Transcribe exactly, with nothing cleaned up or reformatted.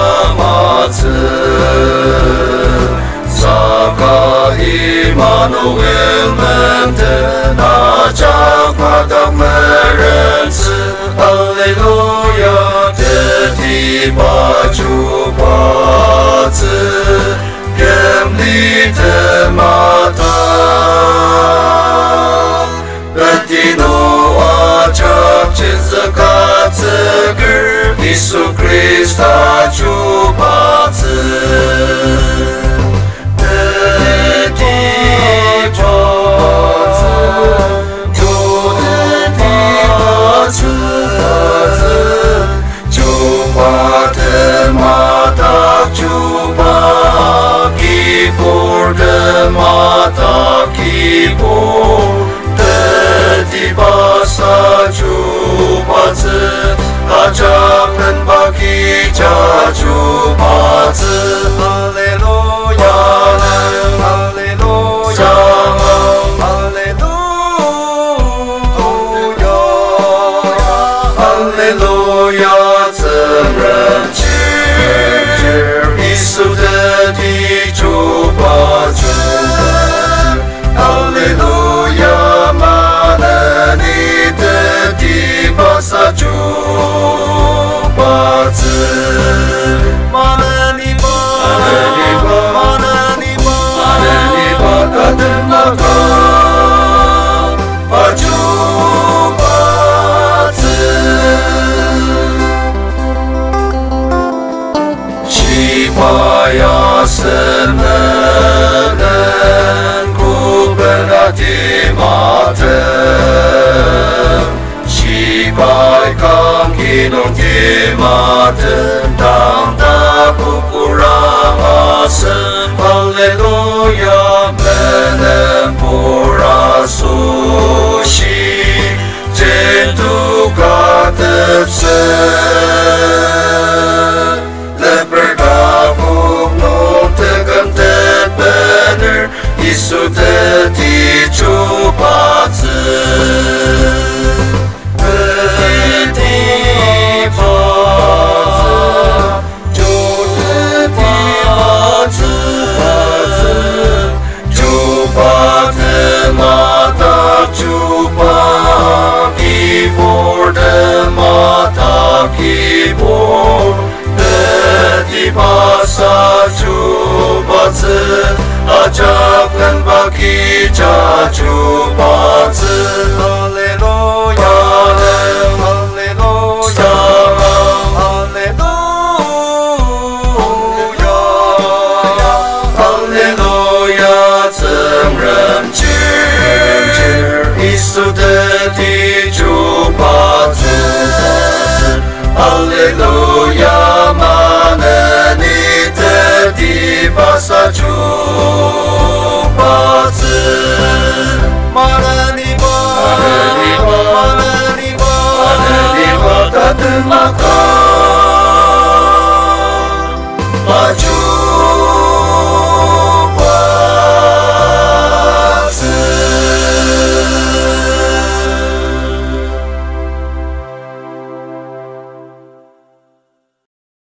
Amatsü, saka Emmanuel menden ajak madak merentsü. Alleluia, tetiba chubatsü, kümli temata. Teti nung ajak chenzüka tsüker Yisu Khrista chubatsü. Teti batsü, teti batsü, chuba tema dak chuba, kibur tema dak kibur, teti basa chubatsü, ajak lenba kija chubatsü. Alleluia, alleluia, alleluia. Alleluia, Tsüngrem chir, Yisu teti chubatsü. Alleluia, maneni teti basa chubatsü. Maneni ba, maneni ba, maneni ba, maneni ba, tatem maka, pa chubatsü. Shibai asenenen kubena timatem, shibai kangki nung timatem, tang ta kukurang asem. Alleluia, menem pura sushi, jendu ka tepse. Leper takok nung teküm tepener, Yisu teti chubatsü. Teti batsü, teti batsü, chuba tema dak chuba, kibur tema dak kibur, teti basa chubatsü, ajak lenba kija chubatsü. Alleluia, alleluia, alleluia. Alleluia, Tsüngrem chir, Yisu teti chubatsü. Alleluia.